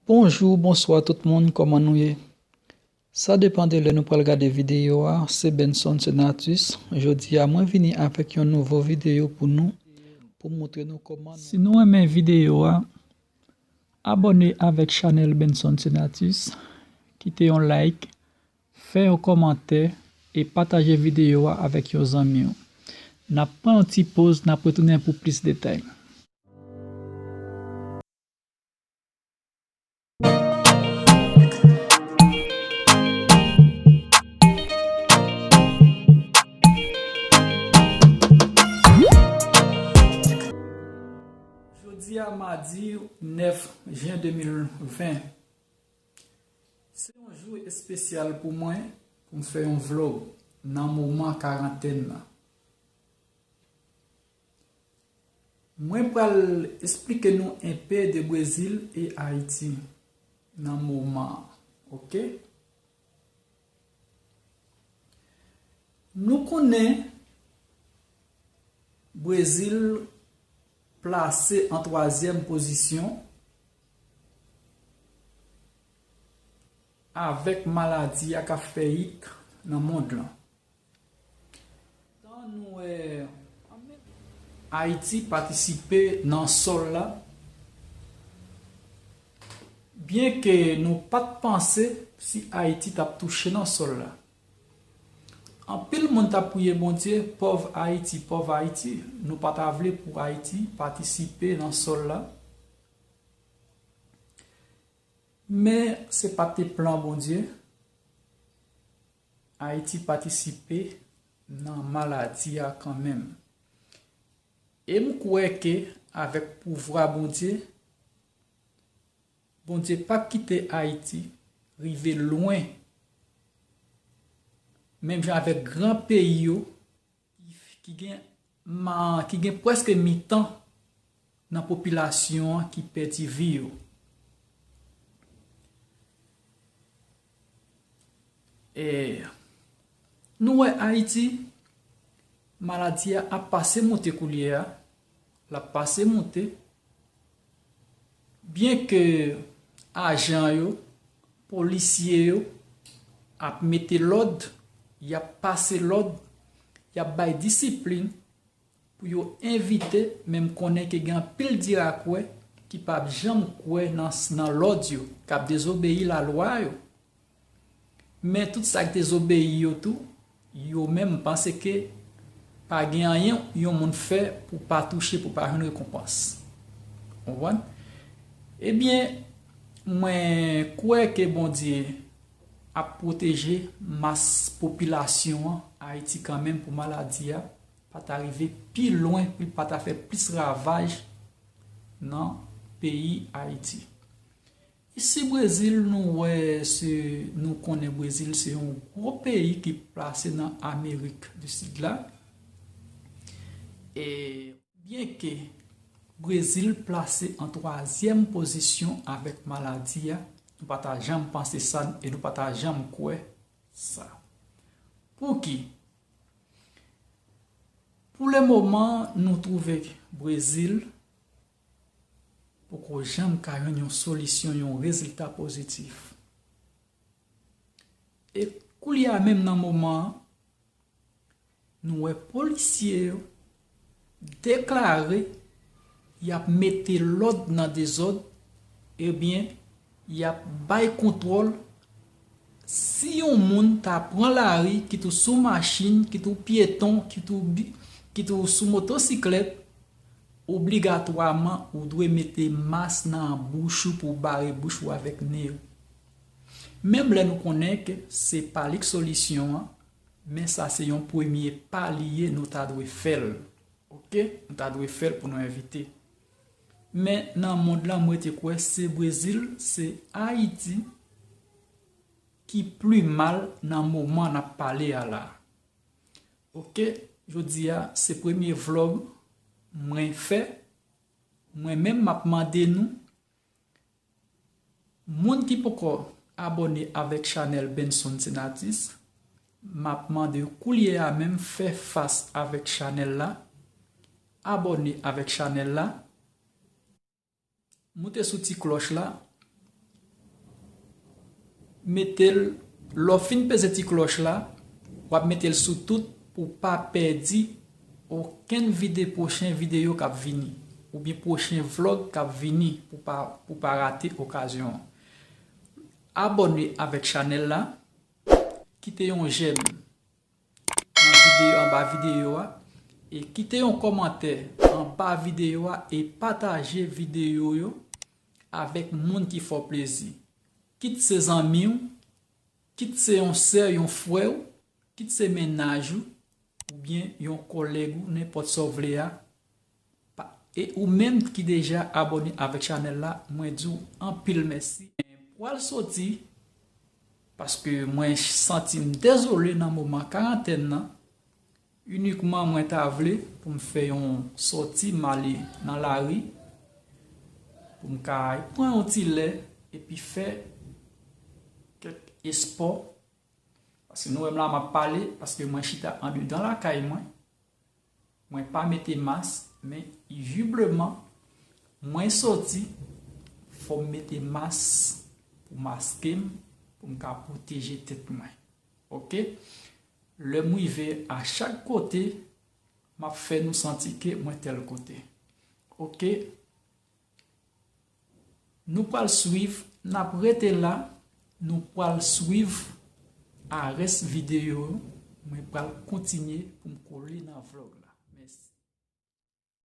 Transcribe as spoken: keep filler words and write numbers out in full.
Bonjou, bonswa tout moun, kòman nou ye? Sa depann de lè nou pral gade videyo a, se Benson Senatus. Jodi a, mwen vini avèk yon nouvo videyo pou nou, pou montre nou kòman nou... Si nou renmen videyo a, abòne avèk chanèl Benson Senatus, kite yon like, fè yon kòmantè e pataje videyo a avèk yon zanmi w. N ap pran yon ti poz, n ap retounen pou plis detay. Jodi a, madi nèf jen de mil ven, se yon jou espesyal pou mwen, pou m fè yon vlog nan moman karantèn nan. Mwen pral esplike nou enpe de Brezil e Ayiti nan moman an, oke? Nou konnen Brezil plase an twazyèm pozisyon avèk maladi a k ap fè yik nan mond lan. Tan nou wè Ayiti patisipe nan sòl la, byenke nou pa t panse si Ayiti t ap touche nan sòl la. Anpil moun t ap kriye Bondye, pòv Ayiti, pòv Ayiti. Nou pa ta vle pou Ayiti patisipe nan sòl la. Men se pa te plan Bondye. Ayiti patisipe nan maladi a kanmenm. E m kwè ke avèk pouvwa Bondye, Bondye p ap kite Ayiti rive lwen, menm jan avèk gran peyi yo ki, ki gen ma, ki gen prèske mitan nan popilasyon an ki pèdi vi yo. E nou wè Ayiti, maladi a ap pase moute koulye a, l ap pase moute, byenke ajan yo, polisye yo ap mete lòd, y ap pase lòd, y ap bay disiplin, pou yo evite, men m konnen ke gen anpil dirakwè ki p ap janm kwè nan, nan lòd yo, k ap dezobeyi lalwa yo. Men tout sa k dezobeyi yo tou, yo menm, m panse ke pa gen anyen yon moun fè pou pa touche, pou pa jwenn rekonpans. Ou konprann? Ebyen, mwen kwè ke Bondye ap pwoteje mas popilasyon an Ayiti kanmenm pou maladi a pa ta rive pi lwen, pou l pa ta fè plis ravaj nan peyi Ayiti. Isi Brezil, nou wè se, nou konnen Brezil se yon gwo peyi ki plase nan Amerik di Sid la. E byenke Brezil plase an twazyèm pozisyon avèk maladi a, nou pa ta janm panse sa e nou pa ta janm kwè sa. Pouki? Pou le moman, nou twouve Brezil poko janm ka jwenn yon solisyon, yon rezilta pozitif. E koulye a menm nan moman an, nou wè polisye yo deklare y ap mete lòd nan dezòd, ebyen, y ap bay kontwòl. Si yon moun ta pran lari, kit ou sou machin, kit ou pyeton, kit ou bi-, kit ou sou motosiklèt, obligatwaman ou dwe mete mas nan bouch ou pou w bare bouch ou avèk nen w. Menm lè nou konnen ke se pa li k solisyon an, men sa se yon premye pa li ye, nou ta dwe fè l. Oke? Nou ta dwe fè l pou nou evite. Men nan mond lan, mwen te kwè se Brezil, se Ayiti ki pi mal nan moman n ap pale a la. Oke? Jodi a, se premye vlog mwen fè. Mwen menm, m ap mande nou, moun ki poko abòne avèk chanèl Benson Senatus, m ap mande w koulye a menm fè fas avèk chanèl la, abòne avèk chanèl la, moute sou ti klòch la, Mete l, lè w fin peze ti klòch la, w ap mete l sou tout pou w pa pèdi okenn vide pwochen videyo k ap vini, oubyen pwochen vlòg k ap vini pou pa, pou pa rate okazyon an. Abòne avèk chanèl la, kite yon jèm nan videyo, anba videyo a, e kite yon kòmantè anba videyo a e pataje videyo yo avèk moun ki fè w plezi. Kit se zanmi w, kit se yon sè, yon frè w, kit se mennaj ou, oubyen yon kòlèg ou, nenpòt sa w vle a. Pa- E ou menm ki deja abòne avèk chanèl la, mwen di w anpil mèsi. Mwen pral soti, paske mwen santi m dezole nan moman karantèn nan. Inikman mwen ta vle pou m fè yon sòti, m ale nan lari, pou m ka pran yon ti lè, epi fè kèk espò. Paske nou wè m la, m ap pale, paske mwen chita andedan lakay mwen. Mwen pa mete mas, men vizibleman, mwen soti, fò m mete mas pou maske m, pou m ka pwoteje tèt mwen. Oke? Lè m rive a chak kote, m ap fè nou santi ke mwen tèl kote. Oke? Nou pral swiv, n ap rete la, nou pral swiv a rès videyo yo, mwen pral kontinye pou m kole nan vlòg la.